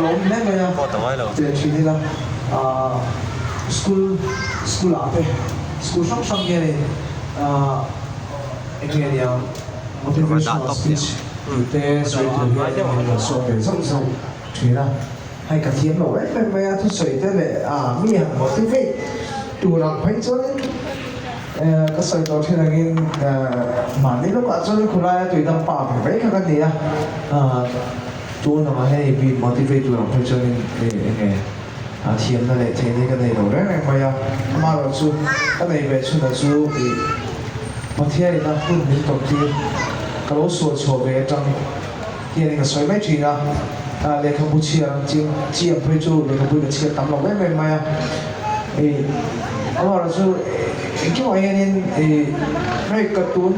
lawm hle mai a, che thin ila school school ah te school hrang hrang hianin eng nge niang motivational speech tih te sawi tur hian min rawn sawm ve zauh zauh thin a, hei ka thiam lo em em mai a thusawi te leh mi han motivate tur ang phei chuanin Ka sawi tawh thin angin mahni lawkah chuan khawlaia tuidam pa ve mai kha ka ni a, tun anga hei mi motivate tur ang phei chuanin enge thiamna leh theihna hi ka nei lo reng reng mai a, amaherawhchu ka nei ve chhunah chu ih Pathianin a hun min tawm tir ka lo sual chhuah ve atang hianin ka sawi mai thin a, lehkhabu chhiar ang chi chi ang phei chu lehkhabu hi ka chhiar tam lo em em mai a, ih amaherawhchu engkimah hianin ih hei ka tun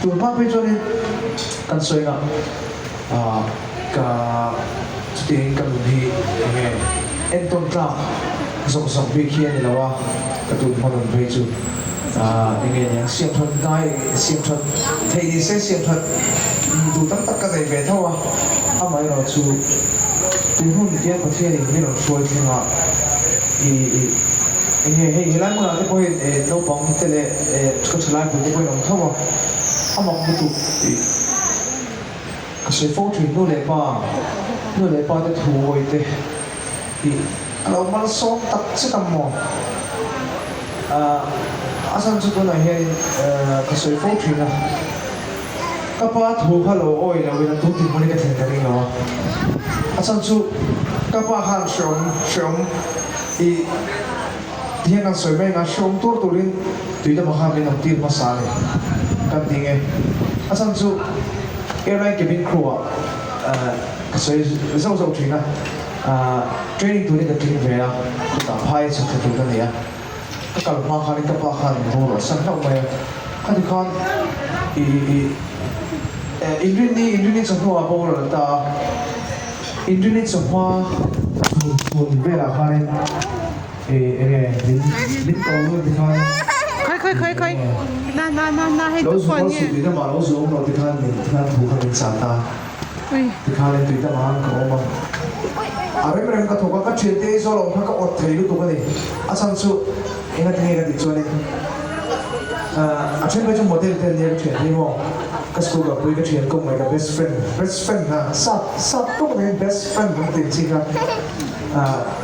tun hma phei chuanin kan sawi ngah ah ka chutiangin ka nun hi enge entawn tlak zawk zawk bik hi a ni lo a, ka tun hma nun phei chu ah enge niang siamthat ngai siamthat theih ni se siamthat duh tam tak ka nei ve tho a, amaherawhchu tun hun hian Pathianin min rawn hruai thleng a. Ih enge hei helai hmunah te pawhin naupang te leh ka thalai pui te pawhin awm tho a, a mak lutuk tih ka sawi fo thin. Nu leh pa, nu leh pa te thu awi te tih a lo malsawm tak che tam maw? A chhan chu tunah hianin ka sawi fo thin a, ka pa thu kha lo awi lo ila tun tih hmun hi ka thlen ka ring lo a, a chhan chu ka pa khan hreawm hreawm i ti hian kan sawi mai anga hreawm tur turin tui dama khan min awm tir hmasa a ni kan ti nge a chhan chu airline cabin crew ah ka sawi zauh zauh thin a training turin ka tling ve a chutah phai a chhuk thla tur ka ni a. Ka kal hma khanin ka pa khan min haw san hlauh mai a, khati khan i i inrinni inrinni chawhnuah boral an ta a, inrinni chawhma chhun chhun velah khanin i enge min min ko lut tikhan Khawi khawi khawi khawi na na na na hei lo tu zu phone kal nge suh tui dama lo zu awm lo tikhan min tikhan thu kha min chah ta. Tikhanin tui tam ang ka awm a, a rem rem ka thawk a, ka thiante ei zawh loh kha ka awt thei lutuk a ni. A chhan chu enga tinge ka tih chuanin a then phei chu model te an nia ka thiante hi maw, ka school kalpui ka thian kawng mai ka best friend, best friend kha sap sap tawk niin best friend kan tih chi kha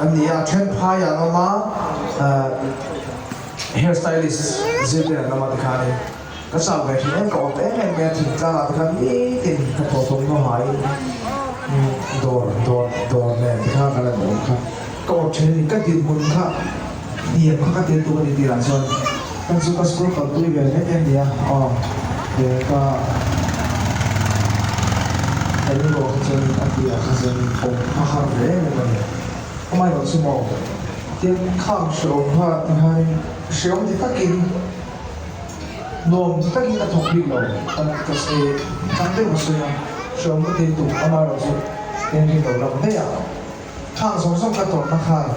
an ni a, a then phaiah an awm a, hair stylist zir ten an awm a tikhanin. Ka chau ve thin em, ka awm em em mai a, thingtlang ah te khan nitin ka thaw thawmhnaw haiin dawr dawr dawr nen te kha ka la awm kha ka awm thin a ni, ka dinhmun kha hniam kha ka tel tuk a ni tih ah chuan kan chu ka school kalpui ve mek em ni a, aw he ka ka rilru ah kha chuan a tih ah kha chuan awm a har ve em em a ni, amaherawh chu maw tin khang hreawm kha ti khanin hreawm ti takin. Nuam ti takin ka thawk bik lo, kan ka sawi tam deuh ka sawi a, hreawm ka ti tuk amaherawh chu engrin lo lam daih a, khang zawng zawng ka tawrhna khan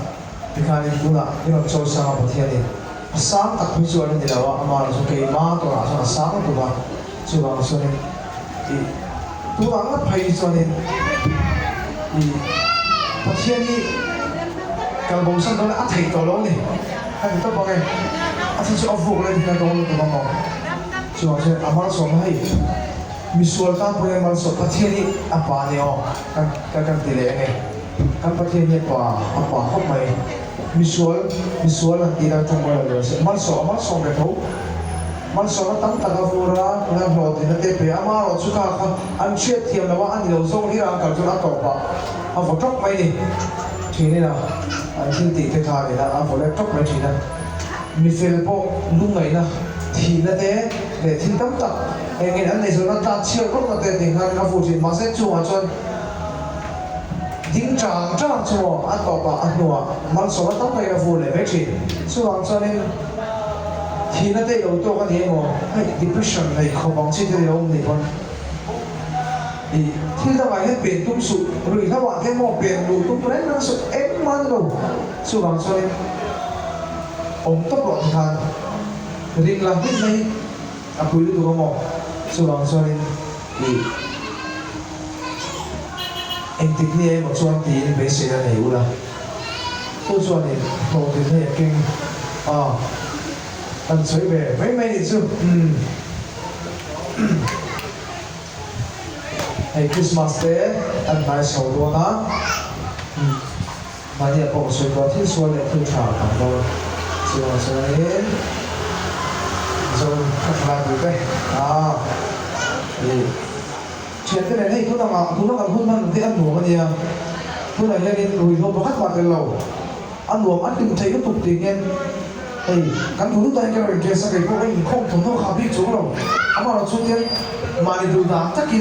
tikhanin tunah min rawn chawi sang a Pathianin a sang tak phei chu a la ni lo a, amaherawh chu keima tawrhah chuan a sang lutuk a, chuvang chuanin ih tunah ngat phei hi chuanin ih Pathian hi kalbosan dawn a theih tawh lo a ni. A ti tawp ang e. A thil chu a vuk leh thin a dawng lutuk ang aw. Chuvang chuan a malsawmna hei misual tan pawhin a malsawm Pathian hi a pa a ni aw kan kan kan ti leh ang e. Kan Pathian hi a pa a pa khawp mai. Misual misual han tih dan tawng mawi lo se malsawm a malsawm ve tho. Malsawmna tam tak a vur a, tuna hlawhtlinna te pe amaherawh chu kha kha an hriatthiam lo a, a ni lo zawng hlir a an kal chuan a tawp ah a vaw tawp mai ni. Thin ina an thil tih te kha ina a vaw let tawp mai thin a. Mi fel pawh lungngaihna, thihna te leh thil tam tak eng in an nei zawhna tlan chhiat rawkna te tih khan a vu thin. Mahse chungah chuan ding chang chang chu maw a tawpah a hnuah malsawmna tam takin a vu leh mai thin. Chuvang chuanin thihna te i lo tawk a ni emaw hei depression nei khawp ang chi te i lo awm nih pawn. I thil dangah hian pen tum suh, ruihhlo ah te maw pen luh tum reng reng suh, engmah ni lo. Chuvang chuanin awm tawp rawh ti khan ring la hlim mai a pui lutuk a maw? Chuvang chuanin i. Engtik ni emaw chuan tiin beiseina nei ula, chu chuanin hlawhtlin hei a keng a, kan sawi ve mai mai nih chu. Umm. Hei Christmas te an hnai chho dawn a, umm mahnia pawh ka sawi tawh a, thil sual leh thil tha a tam dawn. Chuvang chuanin Mizo kha thalai pui te ah ih. Thiante nen hei tun anga tuna kan hun hman te a nuam a nia, tunah hianin ruihhlo pakhat mah tel lo, a nuam a hlim theih lutuk tih hian hei kan duh lutuk ah hian ka rawn dress a, keipawh ka inkhawm thawmhnaw kha bik chuang lo, amaherawhchu tian mahni duh dan takin.